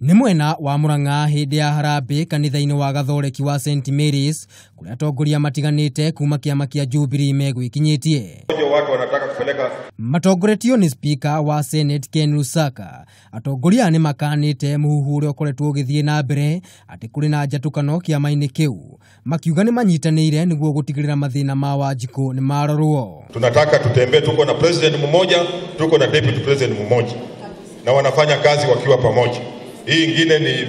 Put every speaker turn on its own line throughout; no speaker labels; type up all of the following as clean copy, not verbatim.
Nĩ mwena wa Murang'a hĩndĩ ya harambĩ kanitha-inĩ wa Gathoreki wa St Mary's kũrĩa atongoria matiganĩte kuma kĩama kĩa Jubilee megwĩkinyĩtie.
Watu wanataka kupeleka.
Matongoretio nĩ Speaker wa Senate Ken Lusaka, atongoria aya nĩ makanĩte mũhuhu ũrĩa ũkoretwo ũgĩthiĩ na mbere atĩ kũrĩ na njatũkano kĩama-inĩ kĩu, makiuga nĩ manyitanĩire nĩguo gũtigĩrĩra mathĩna ma Wanjikũ nĩ marorwo.
Tunataka tutembee, tuko na president mmoja, tuko na deputy president mmoja, na wanafanya kazi wakiwa pamoja. Hii ingine ni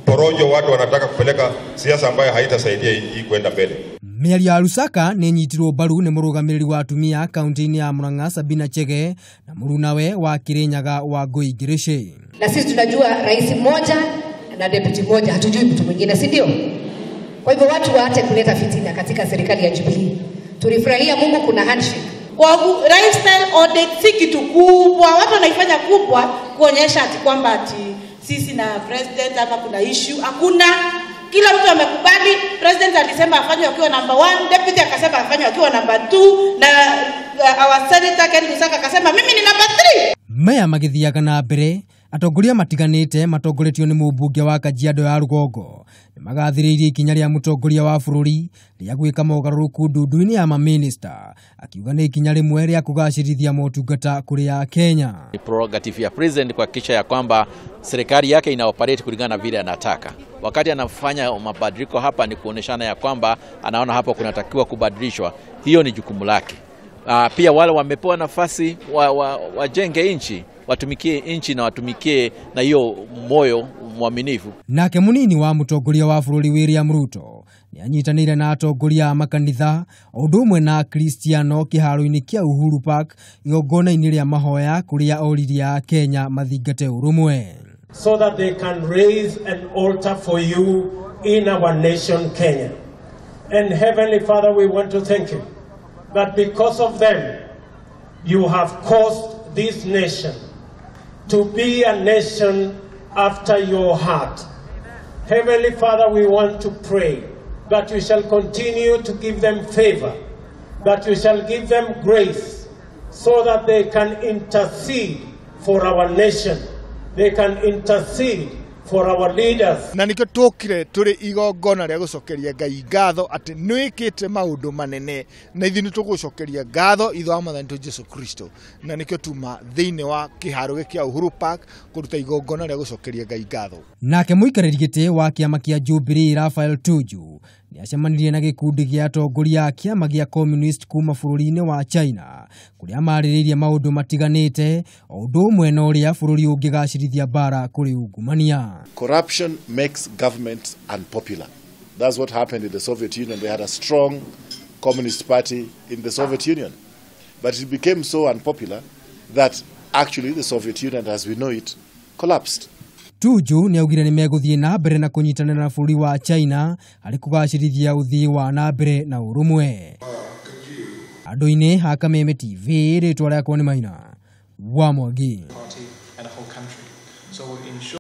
porojo, watu wanataka kupeleka siasa ambayo haitasaidia hii kwenda mbele.
Mĩario ya Lusaka nĩ ĩnyitirwo mbaru nĩ mũrũgamĩrĩri wa atumia kaunti-inĩ ya Murang'a Sabina Chege na mũrunawe wa Kirinyaga Wangui Ngirici.
Na sisi tunajua rais mmoja na deputy mmoja, hatujui mtu mwingine, si ndio? Kwa hivyo watu waache kuleta fitina katika serikali ya Jubilee. Tulifurahia Mungu kuna handshake.
Kwa lifestyle audit si kitu kubwa, watu wanaifanya kubwa kuonyesha ati kwamba ati sisi na president hapa kuna issue. Hakuna, kila mtu amekubali. President alisema afanye akiwa number 1, deputy akasema afanye akiwa number 2, na our senator Ken Lusaka akasema mimi ni number 3.
Meya magithiaga na mbere, atongoria matiganĩte matongoretio nĩ mũmbunge wa Kajiado ya Rũgongo nĩ magathĩrĩirie ikinya rĩa mũtongoria wa bũrũri rĩa gwĩka mogarũrũku ndundu-inĩ ya mamĩnĩsta, akiuga nĩ ikinya rĩmwe rĩa kũgacĩrithia motungata kũrĩ Akenya.
Ni prerogative ya president kuhakikisha ya kwamba serikali yake ina operate kulingana na vile anataka. Wakati anafanya mabadiliko hapa ni kuoneshana ya kwamba anaona hapo kunatakiwa kubadilishwa. Hiyo ni jukumu lake. Pia wale wamepewa nafasi wajenge nchi, watumikie nchi na watumikie na hiyo moyo mwaminifu.
Nake munini wa mũtongoria wa bũrũri William Ruto nĩ anyitanĩire na atongoria a makanitha o ũndũ ũmwe na Akristiano kĩharo-inĩ kĩa Uhuru Park igongona-inĩ rĩa mahoya kũrĩa oririe Akenya mathingate ũrũmwe.
So that they can raise an altar for you in our nation Kenya. And Heavenly Father, we want to thank you that because of them you have caused this nation to be a nation after your heart. Heavenly Father, we want to pray that you shall continue to give them favor, that you shall give them grace, so that they can intercede for our nation, they can intercede for our leaders.
Na nikio tukire turi igongona ria gucokeria Ngai ngatho ati nwikite maundu manene, na ithuĩ nĩtũgũcokeria ngatho ithe wa Mwathani witũ Jesu Kristo, na nikio tuma thĩinĩ wa kĩharo gĩkĩ kĩa Uhuru Park kũruta igongona rĩa gũcokeria Ngai ngatho.
Nake mũikarĩri gĩtĩ wa kĩama kĩa Jubilee Raphael Tuju nĩacemanirie na gĩkundi gĩa atongoria a kĩama gĩa Communist kuma bũrũri-inĩ wa China kũrĩa marĩrĩirie maũndũ matiganĩte o ũndũ ũmwe na ũrĩa bũrũri ũngĩgacĩrithia mbara kũrĩ ungumania.
Corruption makes governments unpopular. That's what happened in the Soviet Union. They had a strong communist party in the Soviet Union. But it became so unpopular that actually the Soviet Union as we know it collapsed.
Tuju nĩaugire nĩmegũthiĩ na mbere na kũnyitanĩra na bũrũri wa China harĩ kũgacĩrithia ũthii wa na mbere na ũrũmwe. Andũ-inĩ a Kameme TV, rĩtwa rĩakwa nĩ Maina wa Mwangi.